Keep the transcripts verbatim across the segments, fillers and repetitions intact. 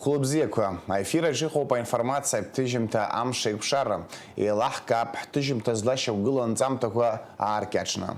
Хәылбзиақәа, аефир аҿы иҟоуп аинформациатә ҭыжьымҭа Амш еиқәшара. Еилаҳкаап ҳҭыжьымҭа злашьақәгылоу анҵамҭақәа ааркьаҿны.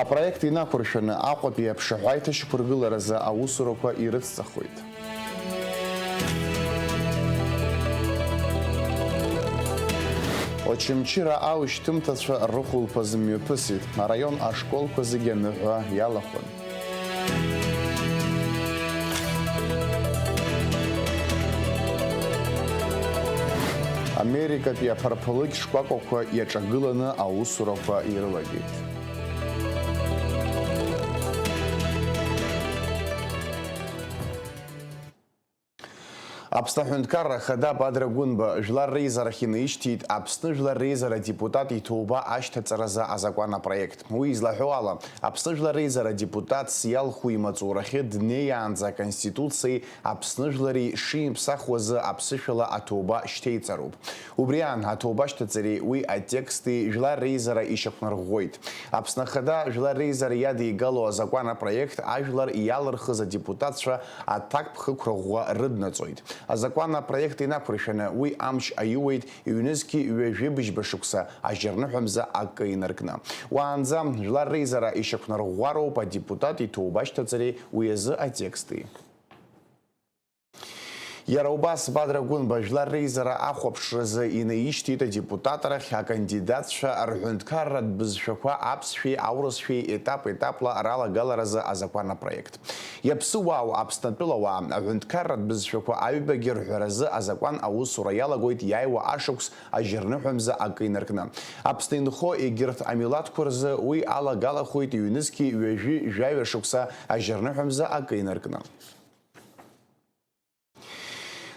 Апроект инақәыршәаны Аҟәатәи аԥшаҳәа аиҭашьақәыргыларазы аусурақәа ирыцҵахоит. Очамчыра аушьҭымҭацәа рыхәылԥаз мҩаԥысит, араион ашколқәа зегьы аныҳәа иалахәын. Америкатәи аԥарԥалыкь шкәакәақәа иаҿагыланы аусурақәа ирылагеит. Аԥсны Аҳәынҭқарра Ахада Бадра Гәынба Жәлар Реизарахь инаишьҭит Аԥсны Жәлар Реизара адепутат иҭоуба ашьҭаҵаразы азакәан апроект. Уи излаҳәо ала, Аԥсны Жәлар Реизара адепутатс иалху имаҵурахьы днеиаанӡа Аконституциеи Аԥсны Жәлари шимԥсахуазы аԥсышәала аҭоуба шьҭеиҵароуп. Убри аан, аҭоуба шьҭаҵареи уи атексти Жәлар Реизара ишьақәнарӷәӷәоит. Аԥсны Ахада Жәлар Реизара иадигало азакәан апроект ажәлар иалырхыз адепутатцәа аҭакԥхықәра ӷәӷәа рыднаҵоит. Азакәан апроект инақәыршәаны уи амч аиуеит ҩнызқьи ҩажәи быжьба шықәса ажьырныҳәамза акы инаркны. Уаанӡа Жәлар Реизара ишьақәнарӷәӷәароуп адепутат иҭоуба шьҭаҵареи уи азы атексти. Иара убас Бадра Гәынба Жәлар Реизара ахәаԥшразы инаишьҭит адепутатрахь акандидатцәа рҳәынҭқарратә бызшәақәа аԥсшәеи аурысшәеи етап-етапла ралагаларазы азакәан апроект. Иаԥсыуаау Аԥснатәылауаа аҳәынҭқарратә бызшәақәа аҩбагьы рҳәаразы азакәан аусура иалагоит иааиуа ашықәс ажьырныҳәамза акы инаркны. Аԥсны инхо егьырҭ амилаҭқәа рзы уи алагалахоит ҩнызқьи ҩажәи жәаҩа шықәса ажьырныҳәамза акы инаркны.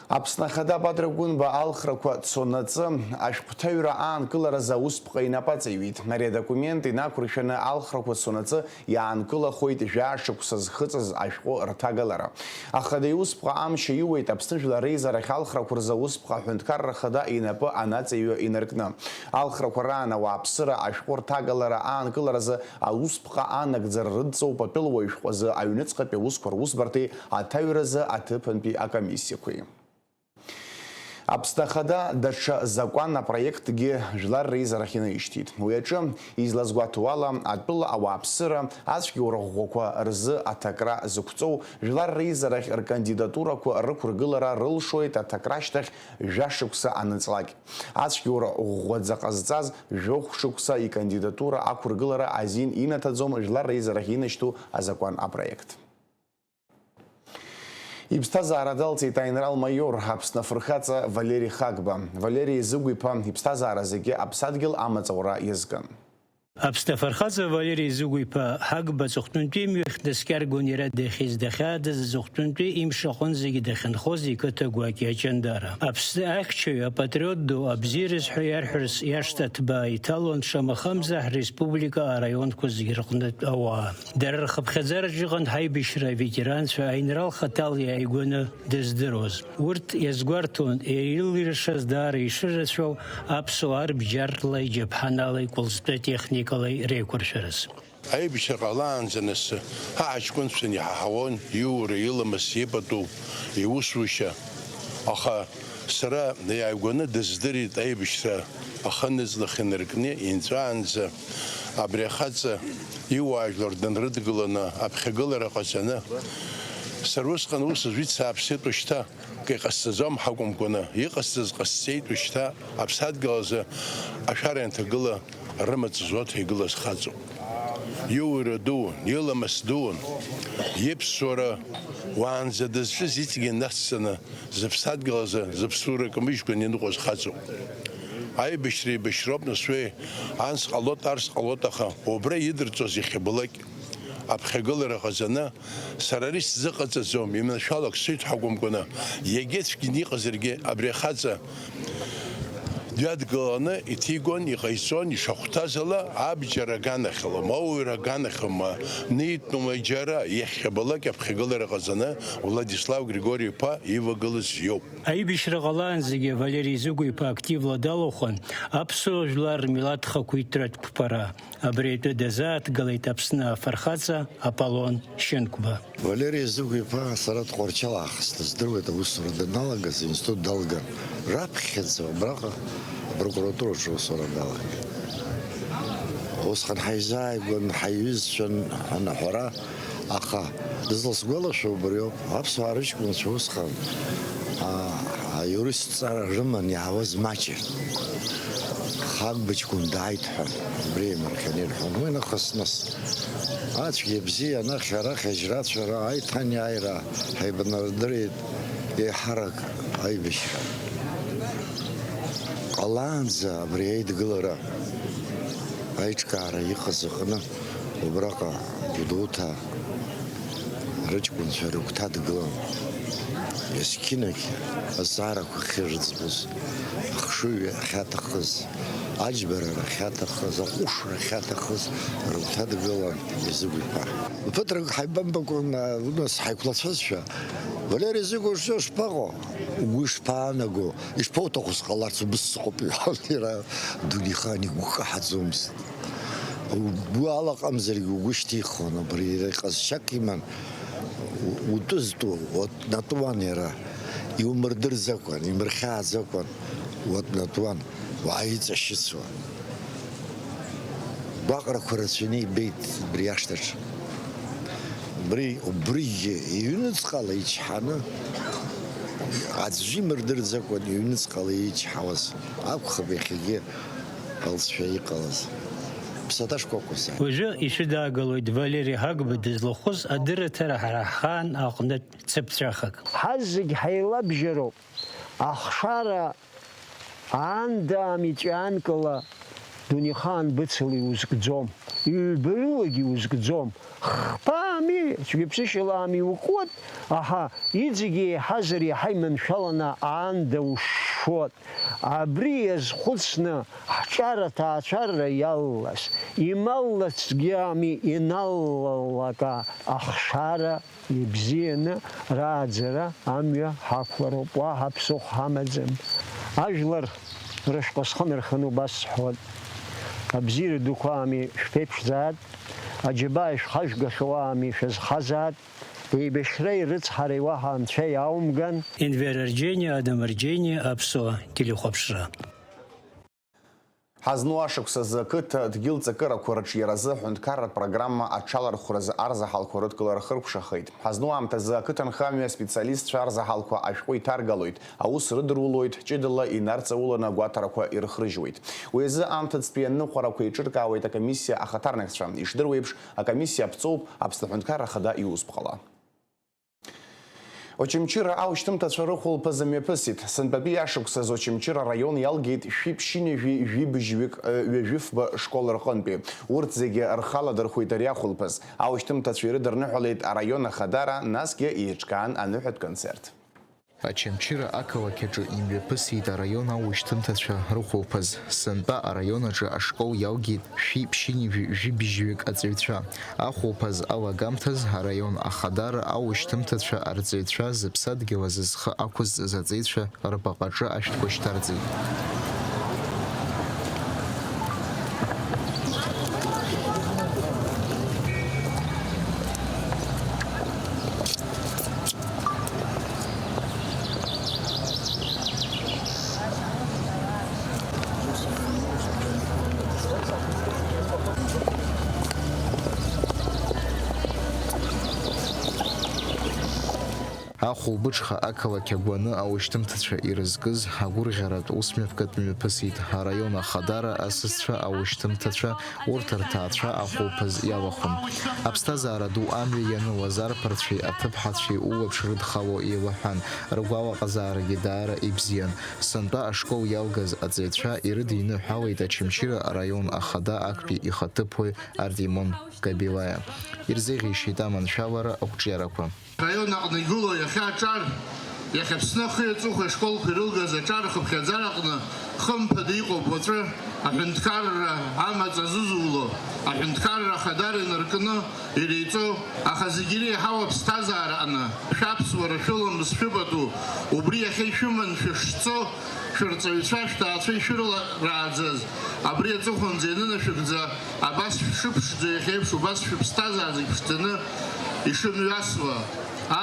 Аԥсны Ахада Бадра Гәынба алхрақәа цонаҵы ашәҟәҭаҩра аанкыларазы аусԥҟа инапы аҵаҩит. Ари адокумент инақәыршәаны алхрақәа цонаҵы иаанкылахоит жәаа шықәса зхыҵыз ашәҟәы рҭагалара. Ахада иусԥҟа амч аиуеит Аԥсны Жәлар Реизарахь алхрақәа рзы аусԥҟа аҳәынҭқарра Ахада инапы анаҵаҩы инаркны. Алхрақәа раан ауааԥсыра ашәҟәы рҭагалара аанкыларазы аусԥҟа анагӡара рыдҵоуп атәылауаҩ шәҟәы азы аҩныҵҟатәи аусқәа русбарҭеи аҭаҩразы аҭыԥантәи акомиссиақәеи. Аԥсны Ахада даҽа закәан апроектгьы Жәлар Реизарахь инаишьҭит. Уи аҿы, излазгәаҭоу ала, атәыла ауааԥсыра ацәгьоура ӷәӷәақәа рзы аҭакра зықәҵоу Жәлар Реизарахь ркандидатурақәа рықәыргылара рылшоит аҭакра ашьҭахь жәа шықәса аныҵлак. Ацәгьоура ӷәӷәаӡа ҟазҵаз жәохә шықәса икандидатура ақәыргылара азин инаҭаӡом Жәлар Реизарахь инашьҭу азакәан апроект. Иԥсҭазаара далҵит аинрал-маиор, Аԥсны афырхаҵа Валери Хагба. Валери Зыгә-иԥа иԥсҭазаара зегьы аԥсадгьыл амаҵ аура иазкын. Аԥсны афырхаҵа Валери Зыгә-иԥа Ҳагба аҵыхәтәантәи имҩахь днаскьаргон иара дахьиз, дахьаадыз аҵыхәтәантәи имш аҟынӡагьы дахьынхоз иқыҭа гәакьа Аҷандара. Аԥсны ахьчаҩ, апатриот ду, абзиараз ҳәа иарҳәарц иашҭа ҭбаа иҭалон, шамахамзар, ҳреспублика араионқәа зегьы рҟнытә ауаа. Дара рхыԥхьаӡараҿ иҟан ҳаибашьра аветеранцәа, аинрал хаҭала иааигәаны дыздыруаз. Урҭ иазгәарҭон, иара илиршаз даара ишырацәоу аԥсуаа рбџьарла, иџьаԥҳанала, икәалӡтәы техникала иреиқәыршәараз. Аибашьра ҟалаанӡа нас ҳаҷкәынцәан иҳаҳауан иура, иламыс, ипату, иусушьа. Аха сара иааигәаны дыздырит аибашьра ахы ныҵлахь инаркны инҵәаанӡа, абри ахаҵа иуаажәлар дынрыдгыланы аԥхьагылара ҟаҵаны, сара усҟан ус аӡәы ицааԥсеит, ушьҭа акы иҟасҵаӡом ҳакәымкәаны, иҟасҵаз ҟасҵеит, ушьҭа аԥсадгьыл азы ашәара ианҭагыла рымаҵ зуаҭо игылаз хаҵоуп. Иуаҩра дуун, иламыс дуун, иԥсуара уаанӡа дызҿыз иҵегьы нацҵаны, зыԥсадгьыл азы зыԥсура кмыжькәа ианыҟәоз хаҵоуп. Аибашьра еибашьроуп, нас уи анс ҟалоит, арс ҟалоит, аха убра идырҵоз иахьабалак аԥхьагылара ҟаҵаны, сара ари сзыҟаҵаӡом, иманшәалак сҳәеит ҳәа акәымкәаны, иагьа цәгьаны иҟазаргьы абри ахаҵа Дҩадгыланы иҭигон, иҟаиҵон, ишахәҭаз ала, абџьар аганахьала, ма ауаҩра аганахьала, ма ниитәума џьара, иахьабалак аԥхьагылара ҟаҵаны Владислав Григори-иԥа ивагылаз иоуп. Аибашьра ҟалаанӡагьы Валери Зыгәиԥа активла далахәын аԥсуа жәлар рмилаҭ хақәиҭратә қәԥара. Абри атәы дазааҭгылеит Аԥсны афырхаҵа Аполлон Шьынқәба. Валери Зыгә-иԥа сара Тҟәарчал аахыс дыздыруеит, аусура даналагаз, аинститут далган. Раԥхьаӡа абраҟа апрокуратураҿы аусура далагеит. Усҟан ҳаизааигәан, ҳаиҩызцәан ҳанаҳәара, аха дызласгәалашәо убриоуп, аԥсуаа рыҷкәынцәа усҟан, а, аиуристҵара рыман иаауаз маҷын. Хагба ҷкәын дааит ҳәа, убри еимырхианы ирҳәон. Уи нахыс нас ацәгьа бзиа анахь арахь ажьрацәара, аиҭанеира ҳаибанардырит, еиҳарак аибашьра ҟалаанӡа абри аидгылара аиҿкаара иҟаз аҟны убраҟа Гәдоуҭа рыҷкәынцәа рыгәҭа дгылан. Есқьынагь азҵаарақәа ахьырӡбоз, ахшыҩ ахьаҭахыз, аџьбарара ахьаҭахыз, аҟәышра ахьаҭахыз рыгәҭа дгылан Езыгә-иԥа. Ԥыҭрак ҳаибамбакәан, нас ҳаиқәлацәазшәа, Валери Зыгә, ушьҭа шԥаҟоу? Угәы ишԥаанаго? Ишԥоуҭаху сҟаларц? Убыс сыҟоуп, иҳәон иара, дунеихаан игәы каҳаӡомызт. Угәы алаҟамзаргьы угәы шьҭихуан, убри иара иҟазшьак иман, у-, утәызтәу, уатәнатәуан иара, иумырдырӡакәан, имырхьааӡакәан, уатәнатәуан, уааиҵашьыцуан. Гәаҟрақәа рацәаны ибеит убри ашҭаҿы. Убри, убригьы иҩныҵҟала ичҳаны, аӡәы имырдырӡакәан иҩныҵҟала ичҳауаз акәхап иахьагьы алҵшәа иҟалаз. Ԥсаҭа шкәакәа сааит. Уажәы ишәыдаагалоит Валери Ҳагба дызлахәыз адырраҭара ҳара ҳхаан аҟнытә цыԥҵәахак. Ҳазегь ҳаилабжьароуп. Ахшара аанда ами ҵәҩанкыла дунеихаан быцала иузкӡом, ҩба рылагьы иузкӡом. Хԥа ами, цәгьаԥсышьала ами иукуеит, аха иҵегь еиҳазар иаҳа иманшәаланы аанда ушшуеит. Абри иазхәыцны ҳҿар аҭаацәарра иалалаз, ималлацгьы ами иналалак ахшара ибзианы рааӡара амҩа ҳақәлароуп, уаҳа ԥсыхәа ҳамаӡам. Ажәлар рышҟа схы нарханы убас сҳәоит, абзиара дуқәа ами шәԥеиԥшзааит, аџьабаа ишәхажәгахьоу ами шәызхазааит, еибашьреи рыцҳареи уаҳа анцәа иаумган. Енвер Арџьениа, Адам Арџьениа, Аԥсуа телехәаԥшра. Ҳазну ашықәсазы ақыҭа дгьыл ҵакырақәа рыҿиаразы аҳәынҭқарратә программа аҽалархәразы арзаҳалқәа рыдкылара хыркәшахеит. Ҳазну аамҭазы ақыҭанхамҩа аспециалистцәа арзаҳалқәа ашәҟәы иҭаргалоит, аус рыдырулоит, ҷыдала инарҵауланы агәаҭарақәа ирыхрыжьуеит. Уи азы анҭыҵтәи аныҟәарақәа еиҿыркаауеит акомиссиа ахаҭарнакцәа. Ишдыруеиԥш, акомиссиа аԥҵоуп Аԥсны Аҳәынҭқарра Ахада иусԥҟала. Очамчыра аушьҭымҭацәа рыхәылԥаз мҩаԥысит. Сынтәатәи ашықәсаз Очамчыра араион иалгеит шәи ԥшьынҩажәи жәибжьҩык, ҩажәи фба школ рҟынтәи. Урҭ зегьы рхы аладырхәит ари ахәылԥаз. Аушьҭымҭацәа ирыдырныҳәалеит араион ахадара, насгьы еиҿкаан аныҳәатә концерт. Очамчыра ақалақь аҿы имҩаԥысит араион аушьҭымҭацәа рыхәылԥаз. Сынтәа араион аҿы ашкол иалгеит шәи ԥшьынҩажәи жәибжьҩык аҵаҩцәа. Ахәылԥаз алагамҭаз араион ахадара аушьҭымҭацәа арҵаҩцәа зыԥсадгьыл азы зхы ақәызҵаз аҵеицәа рбаҟаҿы ашәҭқәа шьҭарҵеит. Ахәылбыҽха ақалақь агәаны аушьҭымҭацәа ирызкыз агәырӷьаратә усмҩаԥгатә мҩаԥысит араион ахадара, асасцәа, аушьҭымҭацәа, урҭ рҭаацәа ахәылԥаз иалахәын. Аԥсҭазаара ду амҩа ианылаз арԥарцәеи аҭыԥҳацәеи улаԥш рыдхало еилаҳәан, ргәалаҟазаарагьы даара ибзиан. Сынтәа ашкол иалгаз аҵаҩцәа ирыдиныҳәалеит Очамчыра араион ахада актәи ихаҭыԥуаҩ Артемон Кабилаиа. Ирзеиӷьеишьеит аманшәалара ақәҿиарақәа. Араион аҟны игылоу иахьа аҿар, иахьа Аԥсны ахи аҵыхәеи ашколқәа ирылгаз аҿар рхыԥхьаӡара аҟны Хымԥада иҟоуп уаҵәы аҳәынҭқарра амаҵ азызуло, аҳәынҭқарра ахадара инаркны иреиҵоу, аха зегь иреиҳау аԥсҭазаараҟны, шәаԥсуара шәыламыс шәыпату, убри иахьа ишәыман шәышцо, шәырҵаҩцәа, шәҭаацәа ишәырла-, рааӡаз, абри аҵыхәанӡа ианынашәыгӡа, абас шәшыԥшӡо, иахьеиԥш убас шәыԥсҭазаара зегь ԥшӡаны ишымҩасуа,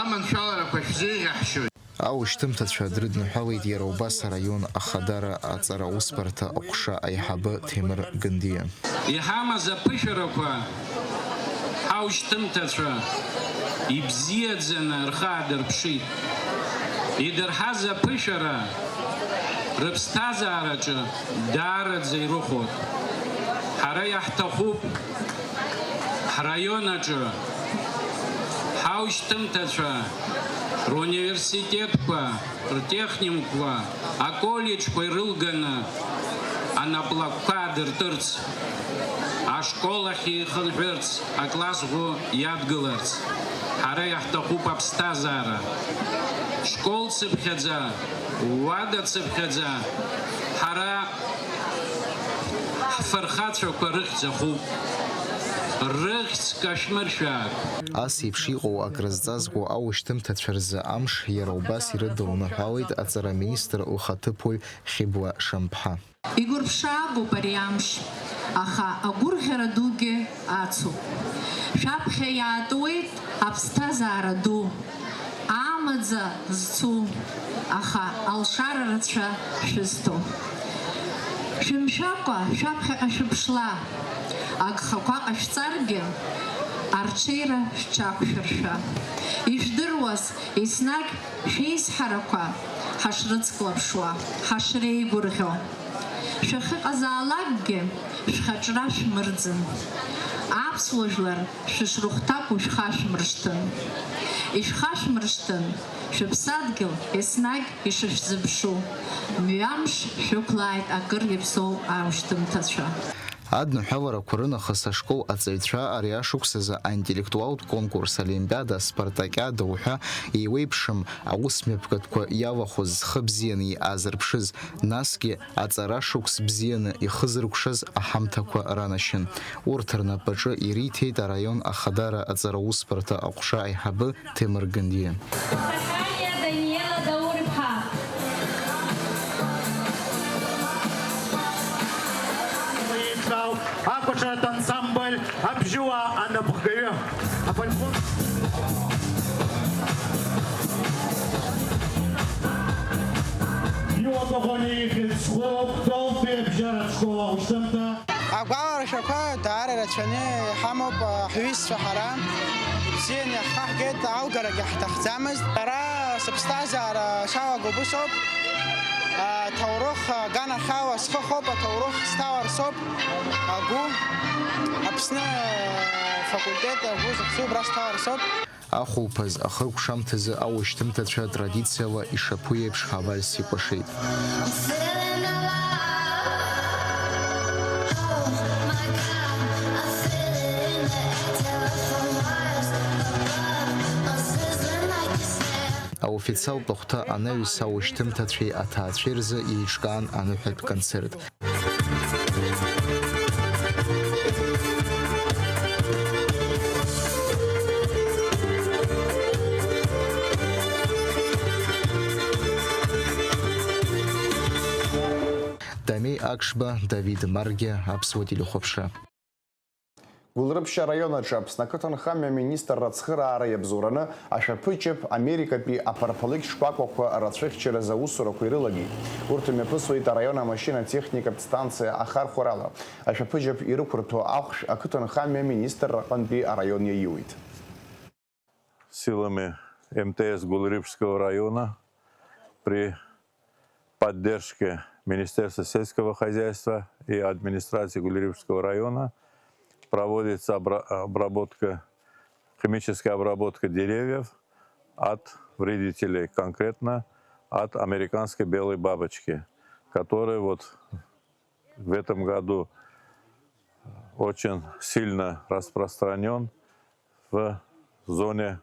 аманшәаларақәа шәзеиӷьаҳшьоит. Аушьҭымҭацәа дрыдныҳәалеит иара убас араион ахадара аҵара аусбарҭа аҟәша аиҳабы Ҭемыр Гындиа. Иҳамаз аԥышәарақәа ҳаушьҭымҭацәа ибзиаӡаны рхы аадырԥшит. Идырҳаз аԥышәара рыԥсҭазаараҿы даараӡа ирыхәоит. Ҳара иаҳҭахуп ҳраион аҿы ҳаушьҭымҭацәа руниверситетқәа, ртехникумқәа, аколлеџьқәа ирылганы анаплакқәа аадыртырц, ашкол ахь ихынҳәырц, акласс ӷәы иадгыларц. Ҳара иаҳҭахуп аԥсҭазаара. Школ цыԥхьаӡа, уада цыԥхьаӡа, ҳара ҳфырхацәақәа рыхьӡ ахуп, рыхьӡ кашәмыршәаак. Ас еиԥш иҟоу акрызҵазкуа аушьҭымҭацәа рзы амш иара убас ирыдылныҳәалеит аҵара министр лхаҭыԥуаҩ Хьыбла Шамԥҳа. Игәырԥшаагоуп ари амш, аха агәырӷьара дугьы ацуп. Шәаԥхьа иаатуеит аԥсҭазаара ду, амаӡа зцу, аха алшара рацәа шәызҭо. Шәымшәакәа шәаԥхьаҟа шәыԥшла, агхақәа ҟашәҵаргьы, арҽеира шәҽақәшәыршәа. Ишәдыруаз, еснагь шәеизҳарақәа ҳашрыцклаԥшуа, ҳашреигәырӷьо. Шәахьыҟазаалакгьы шәхаҿра шәмырӡын. Аԥсуа жәлар шәышрыхәҭакәу шәхашәмыршҭын. Ишәхашәмыршҭын шәыԥсадгьыл еснагь ишышәзыԥшу. Мҩамш шәықәлааит акыр иаԥсоу аушьҭымҭацәа. Адныҳәаларақәа рынахыс ашкол аҵаҩцәа ари ашықәсазы аинтеллектуалтә конкурс, олимпиада, спартакиада уҳәа еиуеиԥшым аусмҩаԥгатәқәа иалахәыз, зхы бзианы иаазырԥшыз, насгьы аҵара шықәс бзианы ихызыркәшаз аҳамҭақәа ранашьан. Урҭ рнапаҿы ириҭеит араион ахадара аҵараусбарҭа аҟәша аиҳабы Ҭемыр Гындиа. Даниела Даур-иԥҳа. Еидтәалоуп акәашаратә ансамбль Абжьыуаа анапхгаҩы. Афольклор. Иуа Коӷониа ихьӡ зху Кәтолтәи абжьаратә школ аушьҭымҭа. Агәаларшәақәа даара ирацәаны иҳамоуп, ҳҩызцәа ҳара. Бзианы иаҳхаҳгеит, алгарагьы ҳҭахӡамызт. Сара сыԥсҭазаара салагоуп усоуп. Аҭоурых аганахьала схы хоуп, аҭоурых сҭалар соуп. Агәы, Аԥсны афакультет агәы зыхьӡу убра сҭалар соуп. Ахәылԥаз ахыркәшамҭазы аушьҭымҭацәа традициала ишаԥу еиԥш авальс икәашеит. Аофициалтә ахәҭа анаҩс аушьҭымҭацәеи аҭаацәеи рзы еиҿкаан аныҳәатә концерт. Дамеи Акшба, Давид Маргиа, Аԥсуа телехәаԥшра. Гәылрыԥшь араион аҿы Аԥсны ақыҭанхамҩа аминистрра ацхыраара иабзоураны ашәаԥыџьаԥ Америкатәи аԥарԥалыкь шкәакәақәа рацәыхьчаразы аусурақәа ирылагеит. Урҭ имҩаԥысуеит араион амашьына-техникатә станциа ахархәарала. Ашәаԥыџьаԥ ирықәырҭәо ахәшә ақыҭанхамҩа аминистрра аҟынтәи араион иаиуеит. Силами МТС Гулрипшского района при поддержке Министерства сельского хозяйства и администрации Гулрипшского района проводится обра-, обработка, химическая обработка деревьев от вредителей, конкретно от американской белой бабочки, которая вот в этом году очень сильно распространён в зоне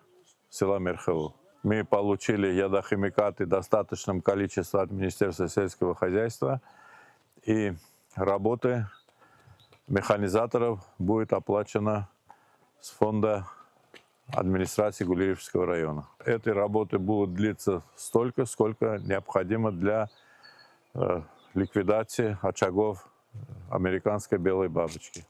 села Мерхеву. Мы получили ядохимикаты в достаточном количестве от Министерства сельского хозяйства, и работы механизаторов будет оплачено с фонда администрации Гулиевского района. Эти работы будут длиться столько, сколько необходимо для э, ликвидации очагов американской белой бабочки.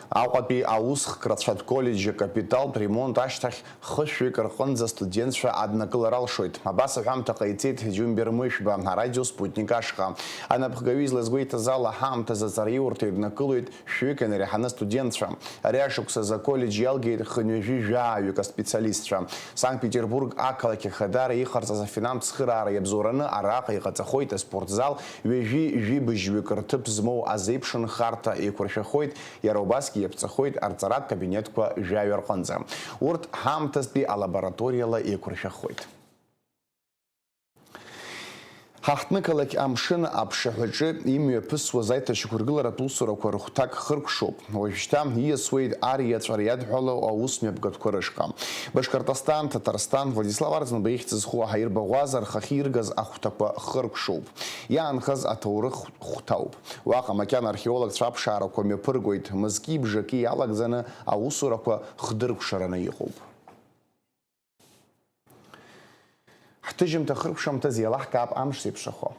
Аҟәатәи аусхк рацәатә коллеџь акапиталтә ремонт ашьҭахь хышәҩык рҟынӡа астудентцәа аднакылара алшоит. Абас аҳәамҭа ҟаиҵеит Џьумбер Мышәба арадио Спутник ашҟа. Анапхгаҩы излазгәеиҭаз ала, ҳаамҭазы аҵараиурҭа иднакылоит шәҩык инареиҳаны астудентцәа. Ари ашықәсазы аколлеџь иалгеит хынҩажәи жәааҩык аспециалистцәа. Санкт-Петербург ақалақь ахадара иҟарҵаз афинанстә цхыраара иабзоураны араҟа иҟаҵахоит аспортзал, ҩажәи жәибжьҩык рҭыԥ змоу азеиԥшынхарҭа еиқәыршәахоит, иара убасгьы иаԥҵахоит арҵаратә кабинетқәа жәаҩа рҟынӡа. Урҭ ҳаамҭазтәи алабораториала еиқәыршәахоит. Ҳаҳҭнықалақь амшын аԥшаҳәаҿы имҩаԥысуаз аиҭашьақәыргыларатә усурақәа рыхәҭак хыркәшоуп. Уажәшьҭа ииасуеит ар иаҵәара иадҳәалоу аусмҩаԥгатәқәа рышҟа. Башкортостан, Ҭаҭарсҭан, Владислав Арӡынба ихьӡ зху аҳаирбаӷәаза рхахьы иргаз ахәҭақәа хыркәшоуп. Иаанхаз аҭоурых хәҭоуп. Уаҟа макьана археологцәа аԥшаарақәа мҩаԥыргоит, мызки бжаки иалагӡаны аусурақәа хдыркәшараны иҟоуп. Ҳҭыжьымҭа хыркәшамҭаз иалаҳкаап амш зеиԥшрахо.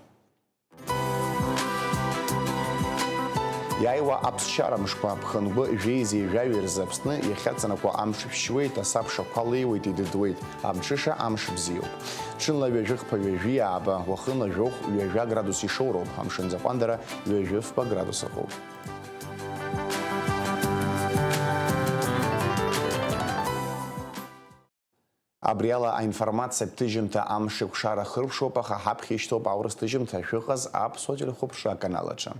Иааиуа аԥсшьара мшқәа ԥхынгәы жәеизеи жәаҩеи рзы Аԥсны иахьаҵанакуа амш шәшьуеит, асабшақәа леиуеит, идыдуеит. Амҽыша амш бзиоуп. Ҽынла ҩажәи хԥа, ҩажәи ааба, уахынла жәохә, ҩажәа градус ишоуроуп, амшын аӡы аҟәандара ҩажәи фба градус ыҟоуп. Абри ала аинформациатә ҭыжьымҭа амш еиқәшара хыркәшоуп, аха ҳаԥхьа ишьҭоуп аурыс ҭыжьымҭа, шәыҟаз аԥсуа телехәаԥшра аканал аҿы.